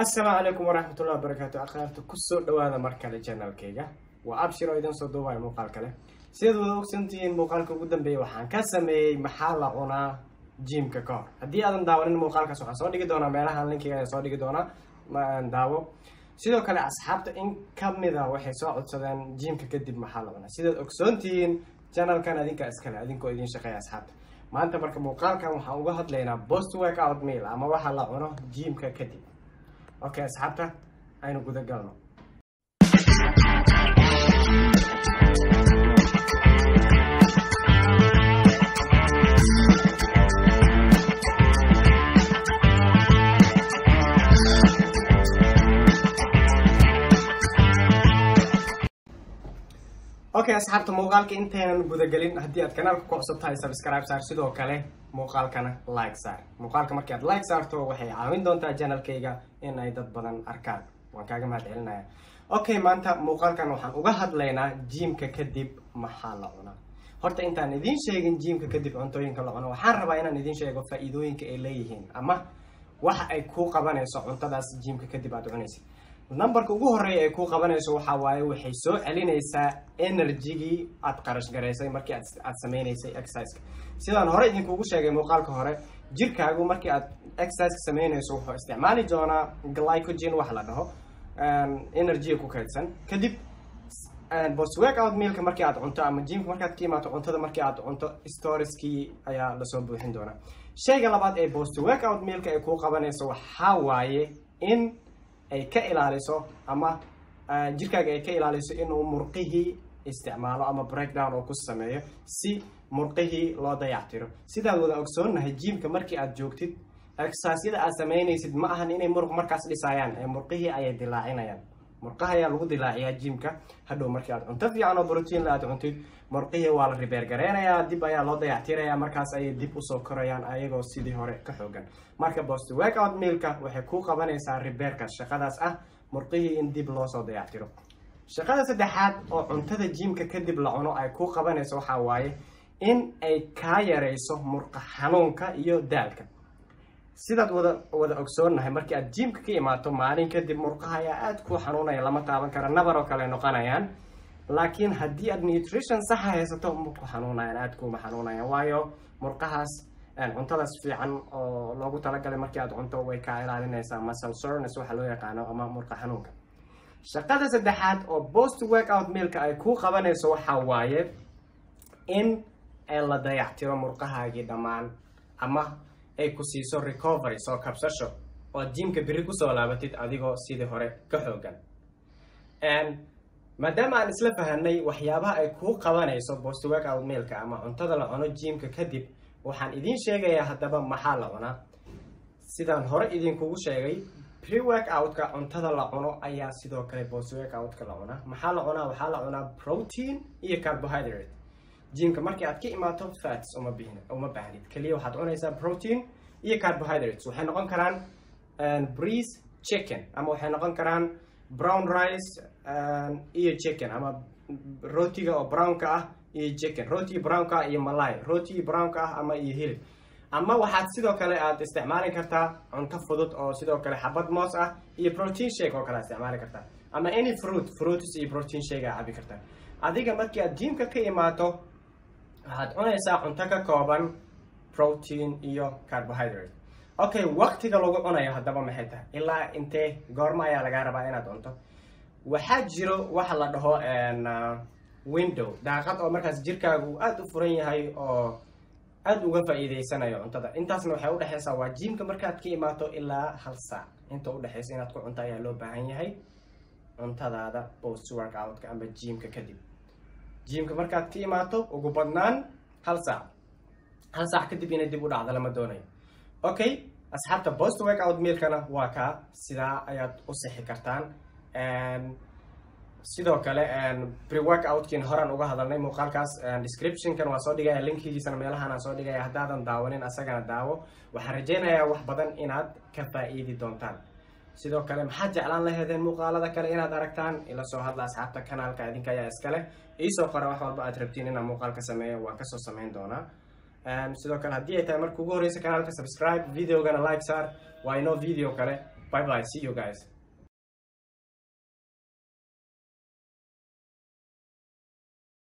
Asalaamu calaykum waraxmatullahi wabarakaatu. Akhyaarta, kusoo dhawaada mar kale channelkayga. Waa Abshir oo idin soo duubaya muuqaal kale. Sidaad wada ogsantihiin, muuqaalka ugu dambeeyay waxaan ka sameeyey maxaa la cunaa gymka ka hor. Haddii aadan daawanin muuqaalkaas, waxaan soo dhigi doonaa meelahan, linkiga ayaan soo dhigi doonaa, daawo. Sidoo kale asxaabta in kamida waxay soo codsadeen gymka kadib maxaa la cunaa. Sidaad ogsoontihiin, channelkan adinka iskale, adinkoo idin shaqeeya asxaabta. Maanta marka muuqaalkan waxaan uga hadlaynaa post workout meal ama waxa la cuno gymka kadib. Okay asxaabta, aynu guda galno. Okay asxaabta, muuqaalka intaynan gudagelin, haddii aad kanaalka ku cusub tahay, subscribe saar, sidoo kale muuqaalkana like saar. Muuqaalka markii aad like saarto, waxay caawin doontaa channelkayga in ay dad badan arkaan. Waan kaaga mahad celinaya. Okay, maanta muuqaalkan waxaan uga hadlaynaa gymka kadib maxaa la cunaa. Horta intaan idiin sheegin gymka kadib cuntooyinka la cuno, waxaan rabaa inaan idiin sheego faa'iidooyinka ay leeyihiin ama waxa ay kuu qabanayso cuntadaas gymka kadib aad cunaysid. Numberka ugu horeeya ay kuu qabanayso waxaa waaye, waxay soo celinaysaa energygii aad qarash garaysay markii aad sameynaysay exerciseka. Sidaan hore idinkugu sheegay muuqaalka hore, jirkaagu markii aad exerciseka sameynayso wuxuu isticmaali doonaa glycogen wax la dhaho, energyga ku kaydsan. Kadib post workout mealka markii aad cunto ama gymka markaad ka imaato, cuntada markii aad cunto, storeskii ayaa lasoo buuxin doonaa. Shayga labaad ee post workout mealka ay kuu qabanayso waxaa waaye in ay ka ilaaliso ama jirkaaga ay ka ilaaliso inuu murqihii isticmaalo ama breakdown oo ku sameeyo, si murqihii loo dayactiro. Sidaad wada ogsoonnahay, gymka markii aad joogtid, exerciseyada aad samaynaysid ma ahan inay muruq markaas dhisayaan ee murqihii ayay dilaacinayaan. Murqaha ayaa lagu dilaaciyaa gymka. Hadhow markii aad cunto fiican oo protein la aad cuntid, murqihii waa la repair gareynayaa, dib ayaa loo dayactirayaa, markaas ayay dib usoo korayaan ayagoo sidii hore ka xoogan. Marka post workout mealka waxay ku qabanaysaa repairka, shaqadaas ah murqihii in dib loosoo dayactiro. Shaqada saddexaad oo cuntada gymka kadib la cuno ay ku qabanayso waxaa waaye in ay kaa yareyso murqa xanuunka iyo daalka. Sidaad wada ogsoonnahay, markii aad gymka ka imaato maalin kadib, murqaha ayaa aada ku xanuunaya, lama taaban kara, nabar oo kale noqonayaan. Laakiin haddii aad nutrition saxa haysato, ma ku xanuunayaan, aada kuma xanuunayaan, waayo murqahaas cuntadaas fiican oo loogu talagalay markii aad cunto way kaa ilaalinaysaa muscle soreness waxa loo yaqaano ama murqa xanuunka. Shaqada saddexaad oo post workout mealka ay ku qabanayso waxaa waaye in la dayactiro murqahaagii dhammaan ama ay ku siiso recovery, soo kabsasho, oo aad gymka berri kusoo laabatid adigoo sidii hore ka xoogan. Maadaama aan isla fahanay waxyaabaha ay kuu qabanayso post workout mealka ama cuntada la cuno gymka kadib, waxaan idiin sheegayaa haddaba maxaa la cunaa. Sidaan hore idinkugu sheegay, pre workoutka cuntada la cuno ayaa sidoo kale post workoutka la cunaa. Maxaa la cunaa? Waxaa la cunaa protein iyo carbohydrate. Gymka markii aad ka imaato, fats uma baahnid, keliya waxaad cunaysaa protein iyo carbohydrates. Waxay noqon karaan breeze chicken ama waxay noqon karaan brown rice iyo chicken ama rootiga oo brownka ah iyo chicken, rootiga brownka ah iyo malay, rootiga brownka ah ama iyo hilib. Ama waxaad sidoo kale aad isticmaali kartaa cunto fudud oo sidoo kale xabad moos ah iyo protein shake oo kale aad isticmaali kartaa, ama any fruit, fruits iyo protein shake aad cabi kartaa. Adiga markii aad gymka ka imaato, waxaad cunaysaa cunto ka kooban protein iyo carbohydrate. Okay, waqtiga lagu cunayo haddaba maxay tahay? Ilaa intee, goorma ayaa lagaa rabaa inaad cunto? Waxaa jiro waxa la dhaho window, daaqad oo markaas jirkaagu aada u furan yahay oo aada uga faa'iideysanayo cuntada. Intaasna waxay udhexeysaa waa gymka markaad ka imaato ilaa hal saac inta udhexeysa inaad ku cunto ayaa loo baahan yahay cuntadaada post workoutka ama gymka kadib. Gymka markaad ka imaato, ugu badnaan hal saac, hal saac kadib inay dib u dhacdo lama doonayo. Okay asxaabta, post workout mealkana waa kaa, sidaa ayaad u sixi kartaan. Sidoo kale pre workoutkiin horaan uga hadalnay muuqaalkaas, descriptionkan waa soo dhigaya, linkigiisana meelahan aan soo dhigaya. Haddaadan daawanin, asagana daawo. Waxaan rajaynayaa wax badan inaad ka faa'iidi doontaan. Sidoo kale maxaad jeclaan laheedeen muuqaalada kale inaad aragtaan? Ila soo hadla asxaabta, kanaalka idinka ayaa iskale. Iisoo qora wax walba aad rabtiin inaan muuqaal ka sameeyo, waan kasoo sameyn doonaa. Sidoo kale haddii ay tahay marka ugu horeysa kanaalka, subscribe, videogana like saar. Waa inoo video kale. Bye bye, see you guys.